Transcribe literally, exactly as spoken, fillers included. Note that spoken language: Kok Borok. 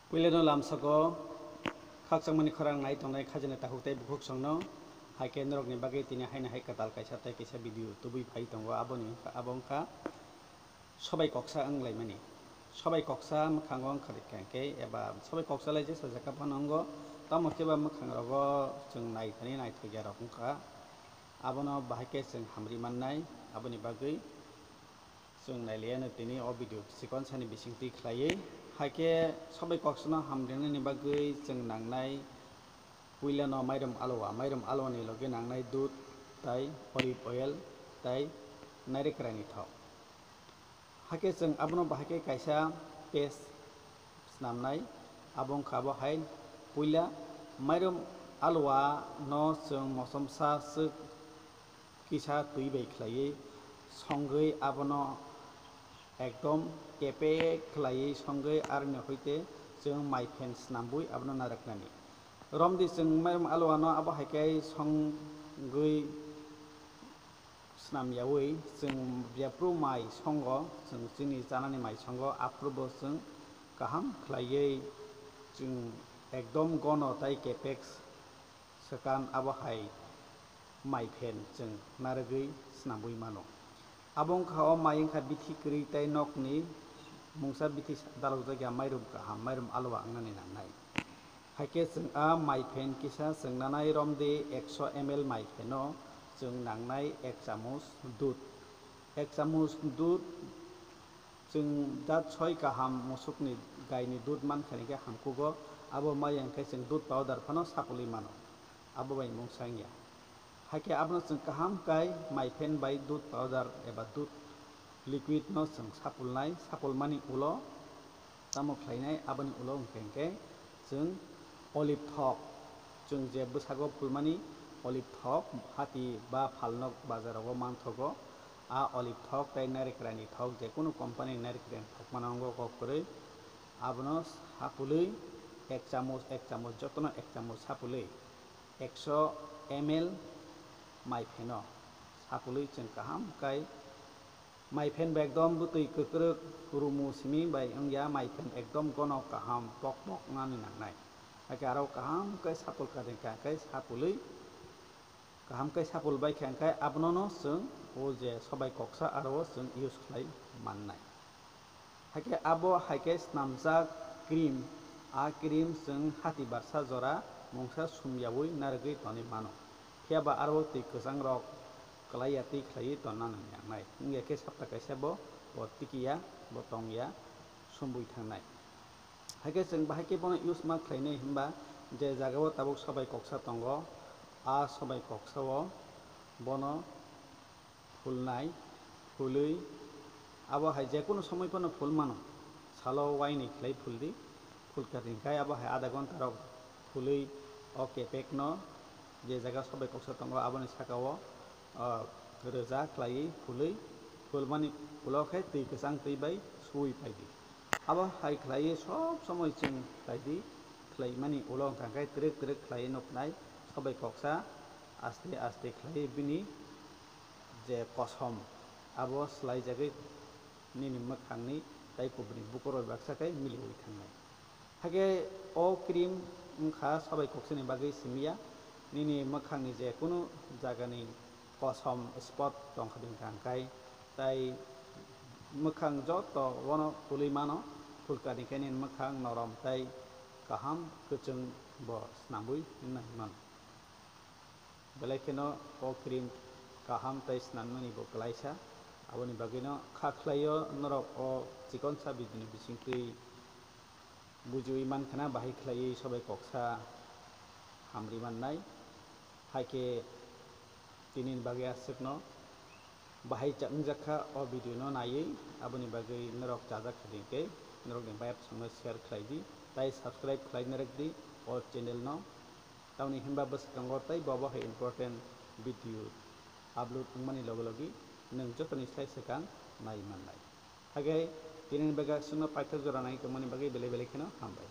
Puilano lamsako khakchangmani khorang nai tongnai khajani takhuk tei bukhuk songno, hai khe norokni bagwi tini haino hai kwtal kaisa tei kaisa video tubui phai tongo, aboni wngkha, abo wngkha sobai koksa wng laimani. Sobai koksa mwkhango wngkha rikha khe eba sobai koksa lai jesa jaka phano wngo, tamo khe ba mwkhangrogo chwng nai thani naithokya rok wngkha, abono bahai khe chwng hamri mannai, aboni bagwi chwng nailaiano tini o video chikon sani bisingtwi khlaiwi. Hai khe sobai koksano hamrinani bagwi chwng nangnai puilano mairum alwa, mairum alwani logi nangnai dudh tai olive oil tai nairikrai ni thok. Hai khe chwng abono bahai khe kaisa paste snamnai, abo wngkha bo hai puila mairum alwa no chwng mosomsa swk kisa twi bai khlaiwi songwi abono ekdom kepek khlaiwi songwi aroni hoite chwng mai phen snambwi abono narwknani. Romdi chwng mairum alwano abo hai khe songwi snamyawi chwng jephru mai songo, chwng chini chanani mai songo, aphuru bo chwng kaham khlaiwi chwng ekdom gono tai kepek swkan abo hai mai phen chwng narwgwi snambwi mano. Abo wngkha o mai wngkha bithi kwrwi tei nokni mungsa bithi dalokjak ya mairum kaham, mairum alwa wngnani nangnai. Hai khe chwng a mai phen kisa chwng nanai romdi ekso M L mai pheno chwng nangnai ek chamuch dudh. Ek chamuch dudh chwng jat soi kaham musukni gaini dudh mankha hwnkhe hamkugo, abo maya hwnkhe chwng dudh powder phano sapulwi mano, abo bai mungsa wngya. Hai khe abono chwng kaham kai mai phen bai dudh powder eba dudh liquid no chwng sapulnai, sapulmani ulo tamo khlainai, aboni ulo hwnkhe hwnkhe chwng olive thok, chwng je bwsago phulmani olive thok hati ba phalnok bazarogo manthogo, a olive thok tei nairikrai ni thok, jekunu company ni nairikrai ni thok mano wngo kok kwrwi, abono sapulwi ek chamuch, ek chamuch, jotono ek chamuch sapulwi ekso M L mai pheno sapulwi chwng kaham kai. Mai phen bai ekdom bwtwi kwkrwk rumu simi bai wngya, mai phen ekdom gono kaham pok pok wngnani nangnai. Hakhe aro kaham khe sapul kha hwnkhe, hwnkhe sapulwi kaham khe sapul bai khe, hwnkhe abonono chwng o je sobai koksa aro o chwng use khlai mannai. Hakhe abo hai khe snamjak cream, a cream chwng hati barsa jora mungsa sumyaui narwgwi tonwi mano. Phiya ba aro twi kwchang rok kwlaiya twi khlaiwi tonna nangnai. Wngya khe sapta kaisa bo, bo tikiya, bo tongya, sumui thangnai. Hai khe chwng bahai khe bono use ma khlainai hinba je jagao tabuk sobai koksa tongo, a sobai koksao bono phulnai, phulwi abo hai jekunu somoi phano phul mano, salo waini khlai phuldi, phulkha hwnkhe abo hai adha ghonta rok phulwi o kepek no je jaga sobai koksa tongo aboni saka o, ah, rwja khlaiwi phulwi, phulmani ulo khe twi kwchang twi bai suwi paidi. Abo hai khlaiwi sob somoi chwng khlaidi, khlaimani ulo hwnkha khe twrwk twrwk khlaiwi nuknai sobai koksa aste aste khlaiwi bini je kosom abo swlaijagwi nini mwkhangni tei kubuni bukurok baksa khe miliwi thangnai. Hakhe o cream wngkha sobai koksani bagwi simiya, nini mwkhangni je kunu jagani kosom spot tongkha hwnkha hwnkhe tei mwkhang joto bono phulwi mano, phulkha hwnkhe nini mwkhang norom tei kaham kwchwng bo snamwi wngna hwnwi mano. Belai kheno o cream kaham tei snanmani bo kwlaisa. Aboni bagwino kha khlaio norok o chikonsa video ni bisingtwi bujiwi mankha na bahai khlaiwi sobai koksa hamri mannai. Hai khe tinini bagwi aswkno bahai cha-, wngjak kha o video no naiwi, aboni bagwi norok chajak kha di tei norokni bayapsongno share khlai di, tai subscribe khlai narwk di o channel no. Tamni hinba bwskango tei bobo hai important video upload wngmani logi logi nwng jotoni slai swkang nai mannai. Hagai tinini bagwi aswkno paithak jora nai tongmani bagwi belai belai kheno hambai.